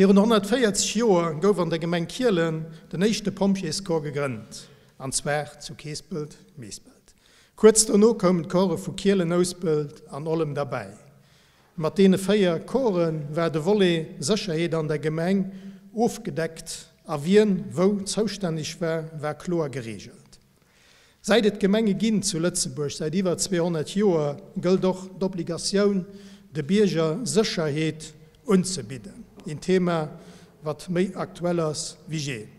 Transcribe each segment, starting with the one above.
Virun 140 Joer gouf an der Gemeng Kielen den éischte Pompjeescorps gegrënnt, an zwar zu Keespelt-Meespelt. Kuerz dono koumen d'Corpse vu Kielen, Nouspelt an Ollem derbäi. Mat deene 4 Corpse war de Volet Sécherheet an der Gemeng ofgedeckt a wien wou zoustänneg war, war kloer gereegelt. Säit et Gemenge ginn zu Lëtzebuerg, säit iwwer 200 Joer, gëllt och d'Obligatioun, de Bierger Sécherheet unzebidden. Een Thema, wat méi aktuell ass wéi jee.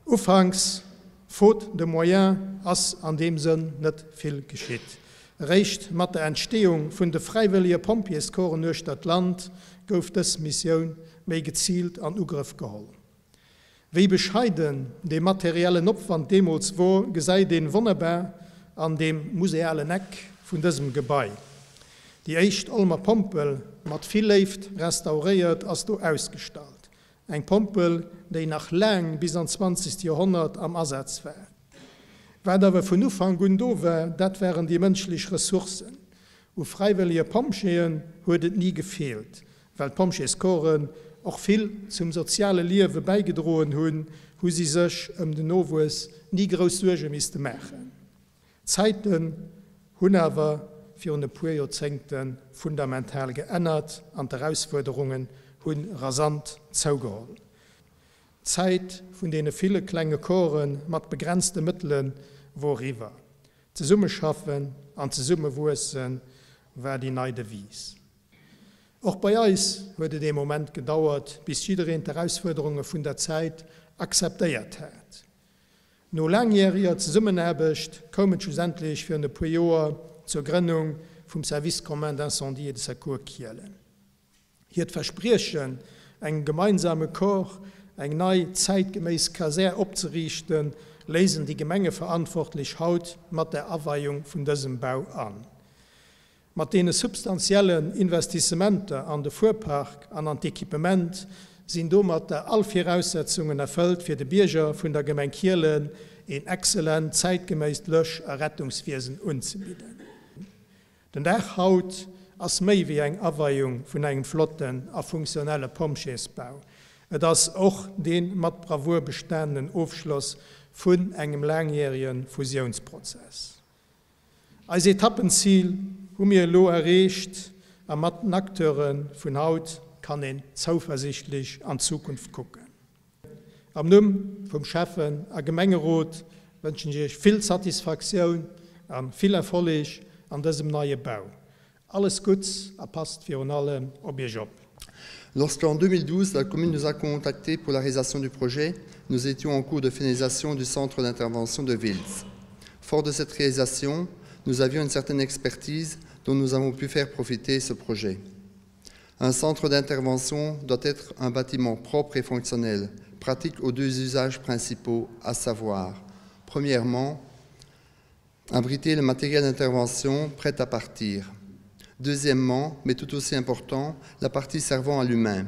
Ufanks, faute de moyens, ass an deem Sënn net vill geschitt. Eréischt mat der Entsteeung vun de fräiwëllege Pompjeescorpsen uechter d'Land gouf dës Missioun méi geziilt an Ugrëff geholl. Wéi bescheiden dee materiellen Opwand deemools wor, gesäit een wonnerbar an deem musealen Eck vun dësem Gebai. Déi éischt Olmer Pompel, mat vill Léift restauréiert, ass do ausgestallt. Eng Pompel, déi nach laang bis an d'zwanzegt Joerhonnert am Asaz war. Wat awer vun Ufank un do war, dat waren déi mënschlech Ressourcen. U fräiwëllege Pompjeeën huet et ni gefeelt. Well d'Pompjeescorpsen och vill zum soziale Liewe bäigedroen hunn, hu si sech ëm den Nowuess ni grouss Suerge misste maachen. D'Zäiten hunn awer virun e puer Joerzéngte fundamental geännert an d'Erausfuerderungen hu rasant zougeholl. D'Zäit vun deene ville klenge Corpse mat begrenzte Mëttele wor eriwwer. Zesummeschaffen an zesummewuesse war déi nei Devise. Och bei eis huet et ee Moment gedauert, bis jiddereen d'Erausfuerderunge vun der Zäit akzeptéiert hat. No laangjäreger Zesummenaarbecht koum et schlussendlech virun e puer Joer zur Grënnung vum Service commun d'incendie et de secours Kielen. Hiert Verspriechen, engem gemeinsame Corps eng nei, zäitgeméiss Kasär opzeriichten, léisen déi Gemengeverantwortlech haut mat der Aweiung vun dësem Bau an. Mat deene substantiellen Investissementer an de Fuerpark an an d'Equipement sinn domatter all Viraussetzungen erfëllt fir de Bierger vun der Gemeng Kielen een excellent, zäitgeméisst Lösch a Rettungswiesen unzebidden. Den Dag haut ass méi wéi eng Aweiung vun engem flotten a funktionelle Pompjeesbau. Et ass och dee mat Bravour bestanenen Ofschloss vun engem laangjärege Fusiounsprozess. Eis Etappenzil hu mir elo erreecht a mat den Acteure vun haut kann een zouversichtlech an d'Zukunft kucken. Am Numm vum Schäffen a Gemengerot wënschen ech Iech vill Satisfaktioun a vill Erfolleg an dësem neie Bau. Alles Gutts a passt virun allem op Iech op. Lorsqu'en 2012 la commune nous a contacté pour la réalisation du projet, nous étions en cours de finalisation du centre d'intervention de Wiltz. Fort de cette réalisation, nous avions une certaine expertise dont nous avons pu faire profiter ce projet. Un centre d'intervention doit être un bâtiment propre et fonctionnel, pratique aux deux usages principaux, à savoir premièrement, abriter le matériel d'intervention prêt à partir. Deuxièmement, mais tout aussi important, la partie servant à l'humain,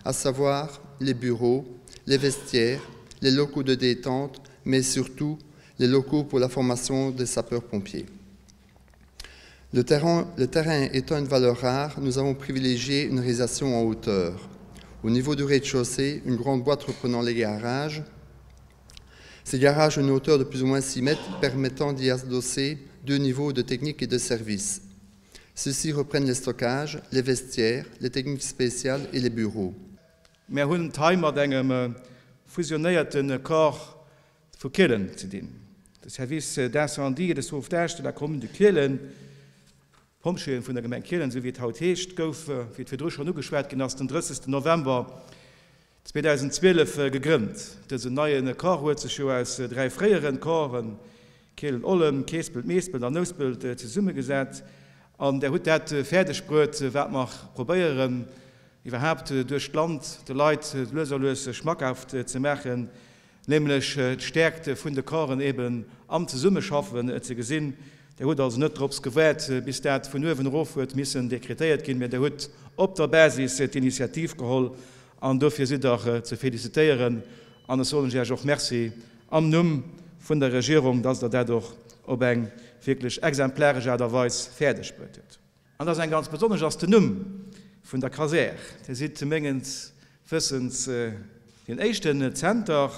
à savoir les bureaux, les vestiaires, les locaux de détente, mais surtout les locaux pour la formation des sapeurs-pompiers. Le terrain, le terrain étant une valeur rare, nous avons privilégié une réalisation en hauteur. Au niveau du rez-de-chaussée, une grande boîte reprenant les garages. Ces garages ont une hauteur de plus ou moins 6 mètres permettant d'y adosser deux niveaux de technique et de service. Ceux-ci reprennent les stockages, les vestiaires, les techniques spéciales et les bureaux. Mär hunn et hei mat engem fusionéierte Corps vu Kielen ze dinn, de Service d'incendie et de sauvetage de la commune de Kielen, d'Pompjeeën vun der Gemeng Kielen, esou wéi et haut heescht, gouf, wéi et virdru schonn ugeschwat ginn ass, den 30. November 2012 gegrënnt. Dësen neie Corps huet sech jo aus 3 fréieren Corpsen, Kielen-Ollem, Keespelt-Meespelt an Nouspelt, zesummegesat an der hutt dat fäerdeg bruet, wat mer probéieren iwwerhaapt duerch d'Land de Leit lues a lues schmackhaft ze maachen, nämlech d'Stäerkt vun de Corpsen eben am Zesummeschaffen ze gesinn. Der hutt also net drops gewaart, bis dat vun uewen erof huet missen dekretéiert ginn, mä Der hutt op der Basis d'Initiativ geholl an dofir sidd Der ze felicitéieren. An ech soen Iech och Merci am Numm vun der Regierung, dass Der dat och op eng wierklech exemplaresch Aart a Weis fäerdeg bruet hutt. An dass eng ganz besonnesch ass den Numm vun der Kasär. Dir sidd mengens Wëssens deen éischten Zenter,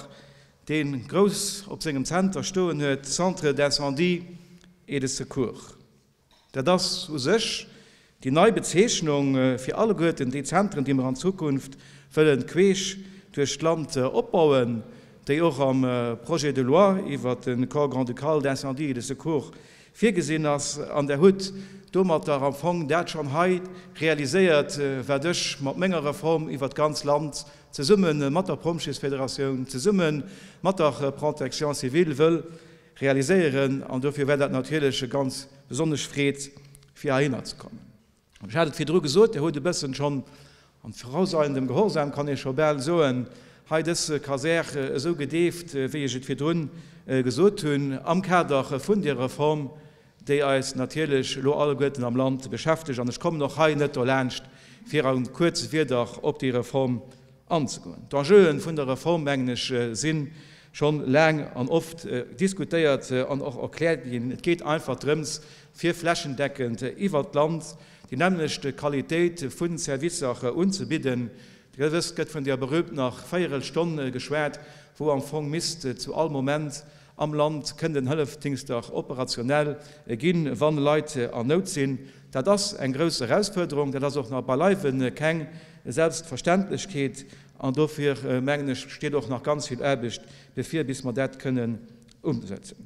dee grouss op sengem Zenter stoen huet, Centre d'incendie et de secours. Dat ass u sech déi nei Bezeechnung fir alleguerten déi Zentren, déi mer an Zukunft wëllen queesch duerch d'Land opbauen, déi och am Projet de loi iwwert de Corps grand-ducal d'incendie et de secours virgesinn ass, an Der hutt domatter am Fong dat schonn hei realiséiert, wat ech mat menger Reform iwwert d'ganz Land zesumme mat der Pompjeesfederatioun, zesumme mat der Protection civile wëll realiséieren. An dofir war dat natierlech e ganz besonnesch Freed, fir heihinner ze kommen. Ech hat et virdru gesot, Dir hutt e bëssen schonn an vorauseilendem Gehorsam, kann ee scho bal soen, hei dës Kasär esou gedeeft, wéi ech et virdrun gesot hunn, am Kader vun där Reform, déi eis natierlech elo alleguerten am Land beschäftegt. An ech kommen och hei net dolaanscht, fir a kuerze Wierder op déi Reform anzegoen. D'Enjeuen vun der Reform, mengen ech, si schonn laang an oft diskutéiert an och erkläert ginn. Et geet einfach drëms, fir flächendeckend iwwert d'Land déi nämmlecht Qualitéit vu Servicer unzebidden. Dir wësst, et gëtt vun där berühmtener Véierelstonn geschwat, wou am Fong misst zu all Moment am Land kënnen Hëllefdingschter operationell ginn, wann Leit an Nout sinn. Dat ass eng grouss Erausfuerderung, dat ass och nach beileiwe keng Selbstverständlechkeet an dofir, mengen ech, steet och nach ganz vill Aarbecht bevir, bis mer dat kënnen umsetzen.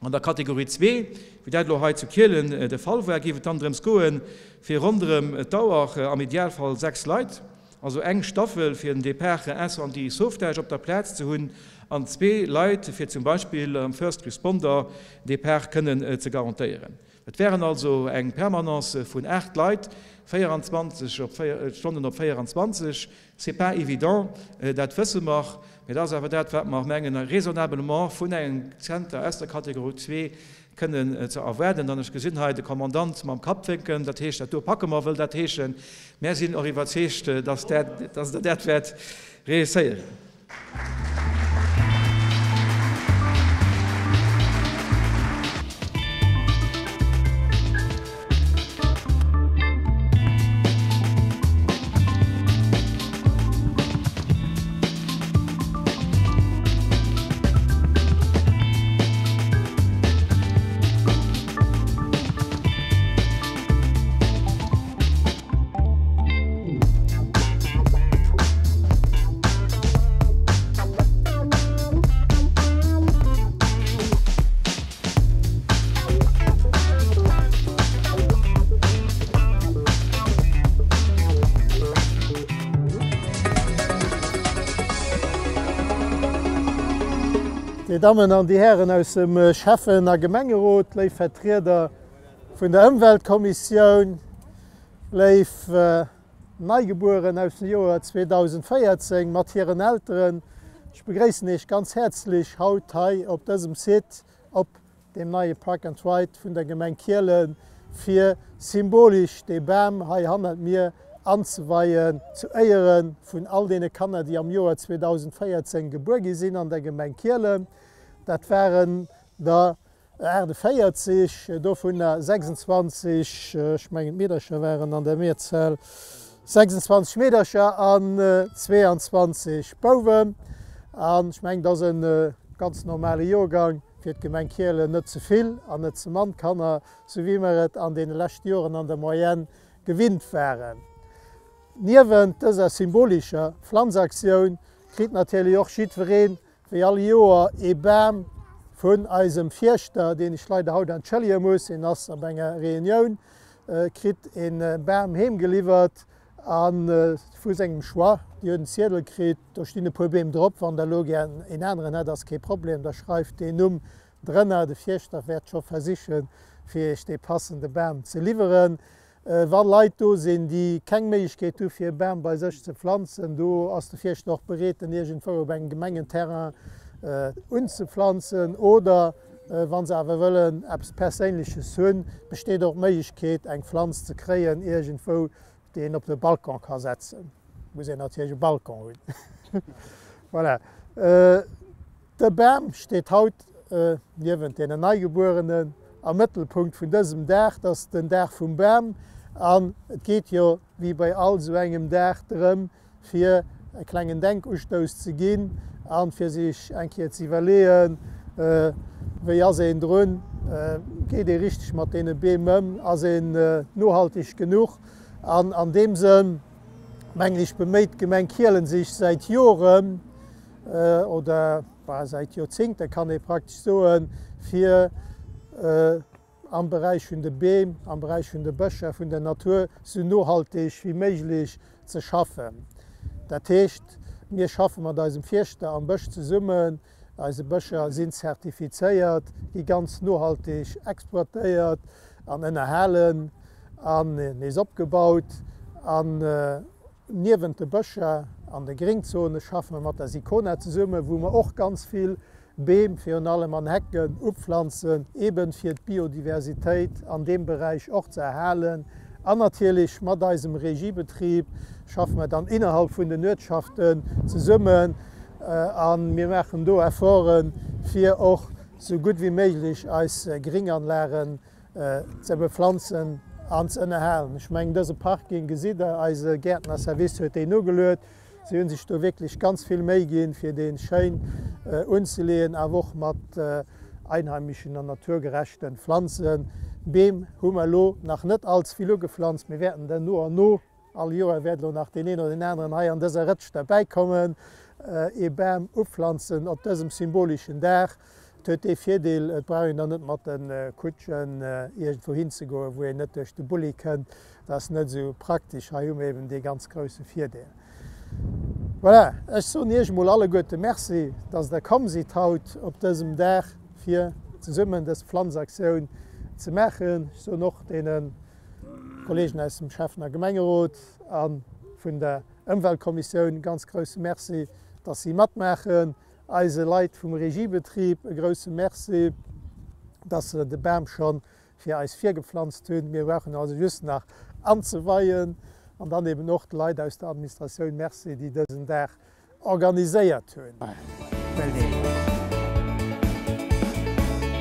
An der Kategorie zwee, wéi dat elo hei zu Kielen de Fall war, géif et dann drëms goen, fir ronderëm d'Auer, am Idealfall 6 Leit, also eng Staffel fir den Départ incendie sauvetage op der Plaz ze hunn an zwee Leit fir zum Beispill am First Responder Départ kënnen ze garantéieren. Et wären also eng Permanence vun 8 Leit, 24 op Stonnen op 24. C'est pas évident, dat wësse mer, mä dat ass awer dat, wat mer mengen, raisonnablement vun engem Zenter aus der Kategorie zwee kënnen ze erwaarden. An ech gesinn hei de Kommandant mam Kapp wénken, dat heescht, dat do packe mer, wëll dat heeschen, mär sinn och iwwerzeegt, dass Der dat wäert réusséieren. Dir Dammen an Dir Hären aus dem Schäffen a Gemengerot, léif Vertrieder vun der Ëmweltkommissioun, léif Neigebueren aus dem Joer 2014 mat hiren Elteren, ech begréissen Iech ganz häerzlech haut hei op dësem Site op deem neie Park and Ride vun der Gemeng Kielen, fir symbolesch dee Bam hei hannert mir anzeweien, zu Éiere vun all deene Kanner, déi am Joer 2014 gebuer gi sinn an der Gemeng Kielen. Dat waren der 48, dovunner 26, ech mengen d'Meedercher waren an der Mehrzahl, 26 Meedercher an 22 Bouwen. An ech mengen, dat ass e. Ganz normale Joergang, fir d'Gemeng Kielen net ze vill an net ze mann Kanner, sou wéi mer et an deene leschte Joren an der Moyenne gewinnt waren. Niewent dëser symbolischer Pflanzaktioun kritt natierlech och jiddwereen wéi all Joer ee Bam vun eisem Fierschter, deen ech leider haut entschëllege muss, hien ass op enger Reunioun, kritt ee Bam heemgeliwwert a vu sengem Choix. Dir hutt en Ziedel kritt, do stinn e puer Beem drop. Wann der elo gär een aneren hätt, ass kee Problem, da schreift deen Numm drënner. De Fierschter wäert scho versichen, fir iech dee passende Bam ze liwweren. Wa Leit do sinn, déi keng Méiglechkeet hu fir e Bam bei sech ze pflanzen, do ass de Fierschter och bereet, en iergendwou op engem Gemengenterrain unzepflanzen. Oder wa se awer wëllen eppes Perséinleches hunn, besteet och d'Méiglechkeet, eng Pflanz ze kréien iergendwou, déi een op de Balcon ka setzen. Muss een natierlech e Balcon hunn. Voilà. De Bam steet haut niewent deenen Neigebuerenen am Mëttelpunkt vun dësem Dag. Et ass den Dag vum Bam an et geet jo wéi bei all esou engem Dag drëm, fir e klengen Denkustouss ze ginn a fir sech eng Kéier ze iwwerleeën, wéi ass een drun, geet ee richteg mat deene Beem ëm, ass een nohalteg genuch? An an deem Sënn, mengen ech, beméit d'Gemeng Kielen sech säit Joren, oder säit Joerzéngte kann ee praktesch soen, fir am Beräich vun de Beem, am Beräich vun de Bëscher, vun der Natur sou nohalteg wéi méiglech ze schaffen. Dat heescht, mir schaffe mat eisem Fierschter am Bësch zesummen, eise Bëscher sinn zertifizéiert, gi ganz nohalteg exploitéiert an ënnerhalen an nees opgebaut. An Niewent de Bëscher an de Gringzone schaffe mer mat der SICONA zesummen, wou mer och ganz vill Beem, virun allem an Hecken, upflanzen, eben fir d'Biodiversitéit an deem Beräich och ze erhalen. An natierlech mat eisem Regiebetrib schaffe mer dann innerhalb vun den Uertschaften zesummen a mir maachen do Efforten, fir och sou gutt wéi méiglech eis Gringanlagen ze bepflanzen an ze ënnerhalen. Ech mengen, dëse Parking gesitt Der, eise Gäertnerservice huet deen ugeluet. Si hu sech do wierklech ganz vill Méi ginn, fir dee schéin unzeleeën, awer och mat einheimischen an naturgerechten Pflanzen. Beem hu mer elo nach net allze vill ugepflanzt. Mir wäerten der no an no All Joer wäert elo nach deen een oder deen aneren hei an dëser Rëtsch derbäikommen, ee Bam upflanzen op dësem symboleschen Dag. Et huet dee Virdeel, et brauch een dann net mat de Kutschen iergendwou hinzegoen, wou een net duerch de Bulli kënnt. Dat ass net esou praktesch. Hei hu mir eben dee ganz grousse Virdeel. Voilà, ech soen Iech emol alleguerte Merci, dass Der komm sidd haut op dësem Dag, fir zesummen dës Pflanzaktioun ze maachen. Ech soen och deene Kollegen aus dem Schäffen a Gemengerot a vun der Ëmweltkommissioun ganz grousse Merci, dass si matmaachen. Eise Leit vum Regiebetrib e grousse Merci, dass se de Bam scho fir eis virgepflanzt hunn. Mir brauchen also just nach anzeweien. An dann eben och de Leit aus der Administratioun Merci, déi dësen Dag organiséiert hunn. Well dee mol,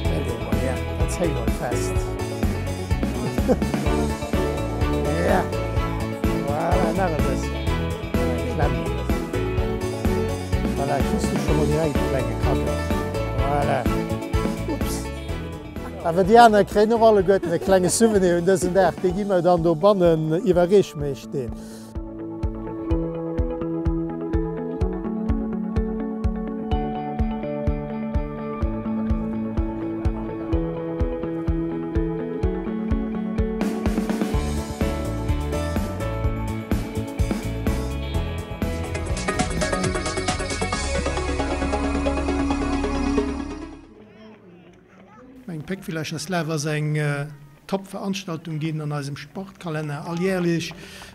well dee mol, ja, dat zéi mol fest. Ja, voilà, nach e bëssen. E klengt bëssen. Voilà, kriss du scho mol direkt e klenge Kaddo. Voilà. Ups. Awer déi aner kréien och alleguerten e klenge Souvenir un dësen Dag. Dee gi mer dann dobannen iwwerreecht, mee ech deen. Meng Péckvillercherslaf ass eng Top Veranstaltung ginn an eisem Sportkalenner alljährlech.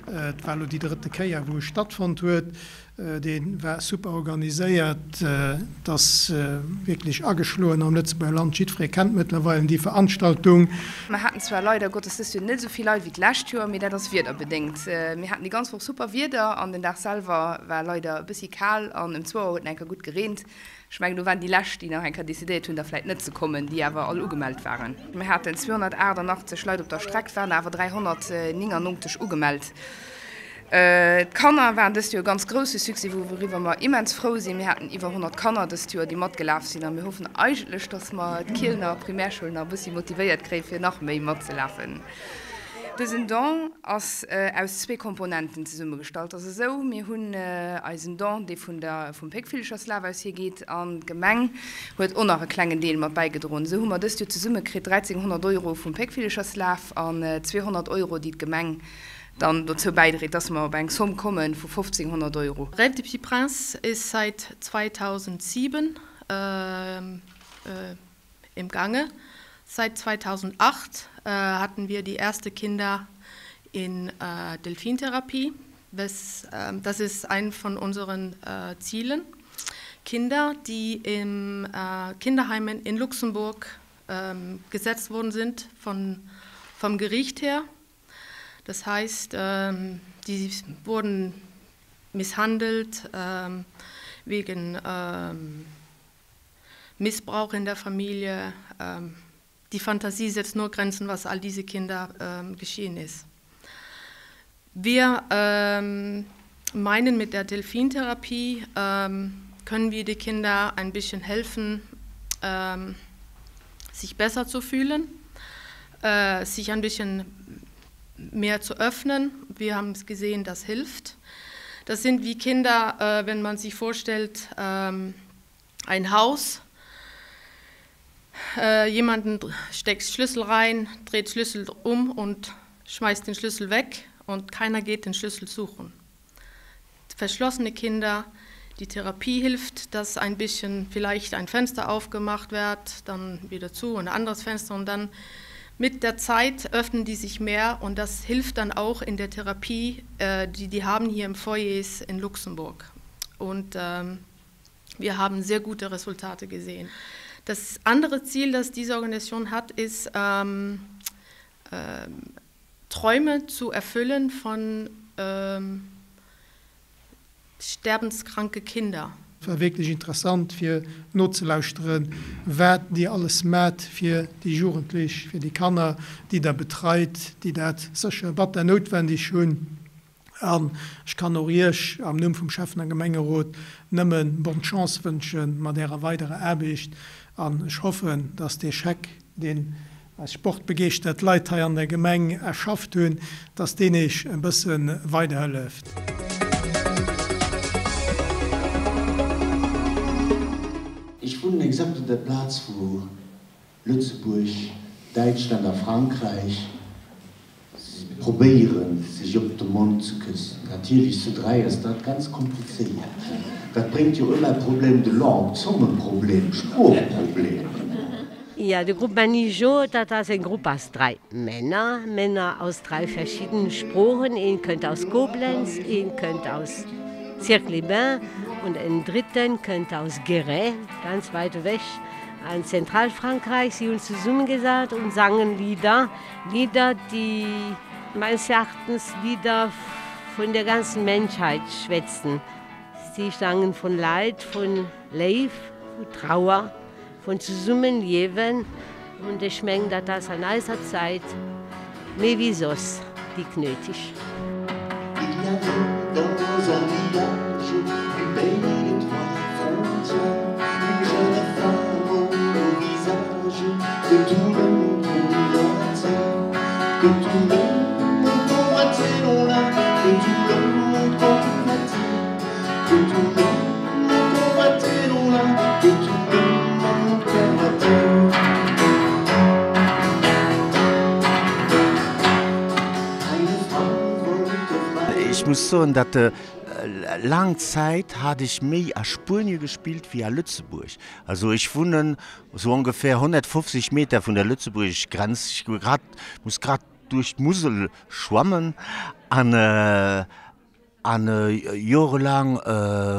Et war elo déi drëtte Kéier wou e stattfonnt huet. Dee war super organiséiert. Et ass wierklech ageschloen am Lëtzebuerger Land. Jiddweree kennt mëttlerweilen déi Veranstaltung. Mer haten zwar leider Gottes dëst Joer net esou vill Leit wéi d'lescht Joer, mee dat ass wiederbedéngt. Mir haten déi ganz Woch super Wieder an den Dag selwer war leider e bëssi kal an ëm zwou Auer huet en enker gutt gereent. Ech mengen, do waren déi lescht, déi nach eng Kéier decidéiert hunn, da vläit net ze kommen, déi awer all ugemellt waren. Mir haten 288 Leit op der Streck, waren awer 399 ugemellt. D'Kanner waren dëst Joer e ganz grousse Succès, wouriwwer mer immens frou sinn. Mir haten iwwer 100 Kanner dëst Joer, déi matgelaf sinn a mir hoffen eigentlech, dass mer d'Kielener Primärschoul nach e bëssi motivéiert kréien, fir nach méi matzelafen. Dësen Don ass aus zwee Komponenten zesummegestallt. Et ass esou, mir hunn eisen Don, dee vun der, vum Péckvillecherslaf aus hiergeet an d'Gemeng huet och nach e klengen Deel mat bäigedroen. Esou hu mer dëst Joer zesummekritt 1.300 Euro vum Péckvillecherslaf an 200 Euro, déi d'Gemeng dann dozou bäidréit, dass mer op eng Somme komme vu 1.500 Euro. Rêve des petits princes ist seit 2007 im Gange. Seit 2008 hatten wir die erste Kinder in Delfintherapie. Das ist ein von unseren Zielen. Kinder, die im Kinderheimen in Luxemburg gesetzt worden sind von, vom Gericht her. Das heißt, ähm, die wurden misshandelt ähm, wegen ähm, Missbrauch in der Familie. Ähm, die Fantasie setzt nur Grenzen, was all diese Kinder ähm, geschehen ist. Wir ähm, meinen mit der Delfintherapie ähm, können wir die Kinder ein bisschen helfen, ähm, sich besser zu fühlen, äh, sich ein bisschen mehr zu öffnen. Wir haben es gesehen, das hilft. Das sind wie Kinder, äh, wenn man sich vorstellt, ähm, ein Haus. Äh, jemanden steckt Schlüssel rein, dreht Schlüssel um und schmeißt den Schlüssel weg und keiner geht den Schlüssel suchen. Verschlossene Kinder, die Therapie hilft, dass ein bisschen vielleicht ein Fenster aufgemacht wird, dann wieder zu und ein anderes Fenster und dann mit der Zeit öffnen die sich mehr und das hilft dann auch in der Therapie, äh, die die haben hier im Foyers in Luxemburg. Und ähm, wir haben sehr gute Resultate gesehen. Das andere Ziel, das diese Organisation hat, ist ähm, ähm, Träume zu erfüllen von ähm, sterbenskranke Kinder. War wierklech interessant fir nozelauschteren, wat Dir alles maat fir déi Jugendlech, fir déi Kanner, déi Der betreit, déi dat sécher batter noutwendeg hunn. An ech kann och Iech am Numm vum Schäffen a Gemengerot nëmmen bonne Chance wënschen mat Ärer weiderer Aarbecht. An ech hoffen, dass dee Scheck, deen eis sportbegeeschtert Leit hei an der Gemeng erschafft hunn, dass deen Iech e bësse weiderhëlleft. Ech wunnen exakt op der Plaz wou Lëtzebuerg, Däitschland a Frankräich probéieren, sech op de Mond ze küssen. Natierlech, zu 3 ass dat ganz komplizéiert. Dat bréngt jo ëmmer Problème de langue, Zongenproblem, Sproochproblem. Ja, de Grupp Manijo, dat ass eng Grupp aus 3 Männer, Männer aus 3 verschiddene Sproochen. Een kënnt aus Koblenz, een kënnt aus Sierck-les-Bains und en dritten kënnt aus Guéret, ganz weit ewech an Zentralfrankreich. Sie hunn zesummegesat und sangen Lieder, Lieder, déi meines Erachtens Lieder vun der ganzen Menschheit schwätzen. Sie sangen von Leid, von Léif, vu Trauer. Vun Zesummenliewen, und ech mengen, dat ass an eiser Zäit méi wéi soss déck nötig. Il y avait dans un village du pays des trois frontières une jeune femme au beau visage que tout le monde convoitait, que tout le monde convoitait, l'on l'a, que tout le monde convoitait, que tout le monde convoitait, l'on l'a, que tout le monde convoitait. Eine Frau wollte frei. Ech muss soen, datt laang Zäit hat ech méi a Spuenie gespillt wéi a Lëtzebuerg. Also ech wunnen sou ongeféier 150 Meter vun der lëtzebuergesch Grenz. Ech grad, muss grad duerch d'Musel schwammen an An jorelaang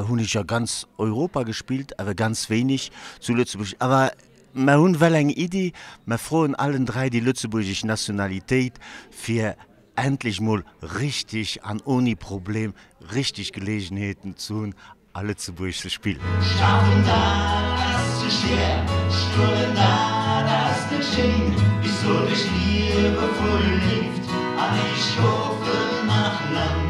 hunn ech a ganz Europa gespillt, awer ganz wéineg zu Lëtzebuerg. Awer mer hunn well eng Iddi, mer froen allen 3 déi lëtzebuergesch Nationalitéit, fir endlech mol richtig an oni Problem richtig Gelegenheeten ze hunn a Lëtzebuerg ze spillen. Schaffen dat ass ze schwer, spueren dat ass net schéin, ich soll dech liewevoll léift an ich hoffe nach lang.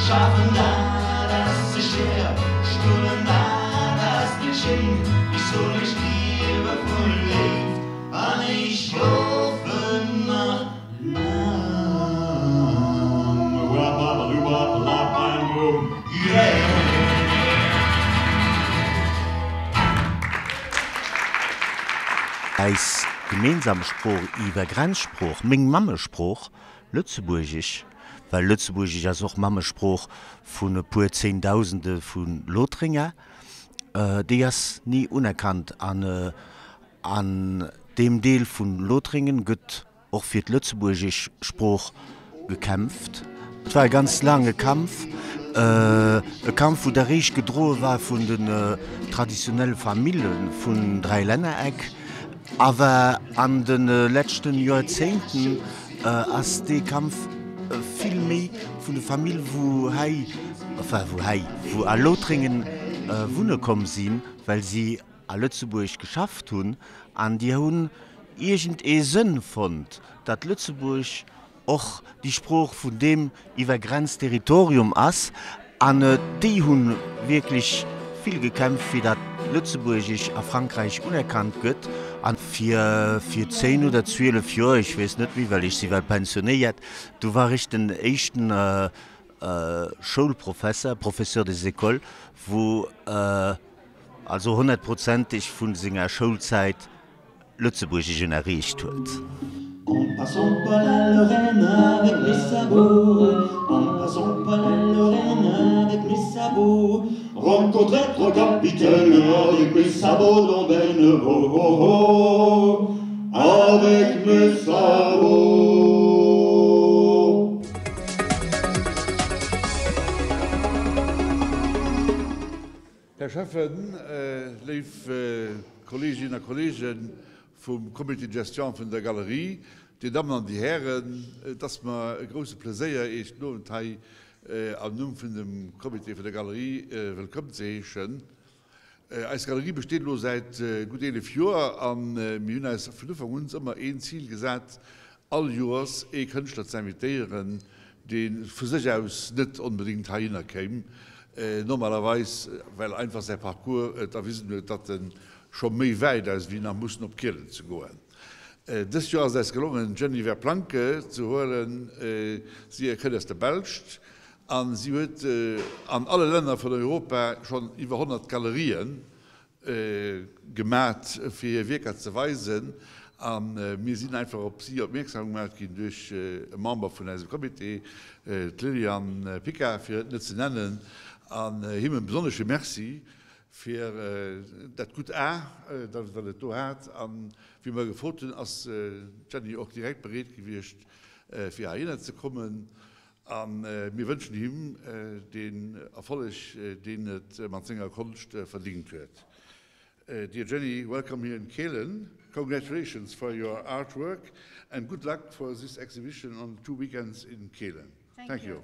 Schaffen dat ass ze schwéier, Stolen dat ass net schéin, Ech soen ech liewe voll Léift an ech schlofen nach laang. Eis gemeensam Sprooch, iwwer Grenzsprooch, meng Mammesprooch, Lëtzebuergesch, well Lëtzebuergesch ass och Mammesprooch vun e puer Zéndausende vu Lothringer, déi ass ni unerkannt an an deem Deel vu Lothringen gëtt och fir d'lëtzebuergesch Sprooch gekämpft. Et war e ganz laange Kampf, e Kampf wou d'Erreecht gedroe war vun den traditionelle Famille vun Dräilännereck. Awer an de leschten Joerzéngten ass dee Kampf vill méi vun de Famille wou hei, enfin wou hei, wou a Lothringen wunne komm sinn, well si a Lëtzebuerg geschafft hunn an déi hunn iergend ee Sënn fonnt, datt Lëtzebuerg och déi Sprooch vun deem Iwwergrenzterritorium ass an déi hu wierklech vill gekämpft, fir datt Lëtzebuergesch a Frankräich unerkannt gëtt. A fir fir 10 oder 12 Joer, ech weess net méi, well ech si well pensionéiert, du war ech den éischten Schoulprofesser, Professeur des écoles, wou also honnertprozenteg vu senger Schoulzäit Lëtzebuergesch ënnerriicht huet. En passant par la Lorraine avec mes sabots, en passant par la Lorraine avec mes sabots, rencontrer trois capitaines avec mes sabots d'Ambaine, oh oh oh, avec mes sabots. Här Schäffen, léif Kolleeginnen a Kolleegen vum Comité de gestion vun der Galerie, Dir Dammen an Dir Hären, et ass mer e grouse Pleséier, Iech den Owend hei am Numm vun dem Comité vun der Galerie wëllkomm ze heeschen. Eis Galerie besteet elo säit gutt 11 Joer a mir hunn eis vun Ufank un ëmmer een Zil gesat, all Joers ee Kënschtler ze invitéieren, dee vu sech aus net onbedéngt heihinner kéim, normalerweis, well einfach säi Parcours et erwisen huet, datt e scho méi wäit ass, wéi nach mussen op Kielen ze goen. Dëst Joer ass et eis gelongen, d'Jenny Verplancke ze huelen. Si kënnt aus der Belscht a si huet an alle Länner vun Europa schonn iwwer 100 Galerien gemat fir hir Wierker ze weisen a mir sinn einfach op si opmierksam gemat ginn duerch e Member vun eisem Comité, d'Liliane Picard fir et net ze nennen, an him e besonnesche Merci fir dat gutt A, dat wat et do hat. A wéi mer gefrot hunn, ass d'Jenny och direkt bereet gewiescht fir heihinner ze kommen. A mir wënschen him deen Erfolleg, deen et mat senger Konscht verdingt huet. Dear Jenny, welcome here in Kehlen. Congratulations for your artwork and good luck for this exhibition on the two weekends in Kehlen. Thank you.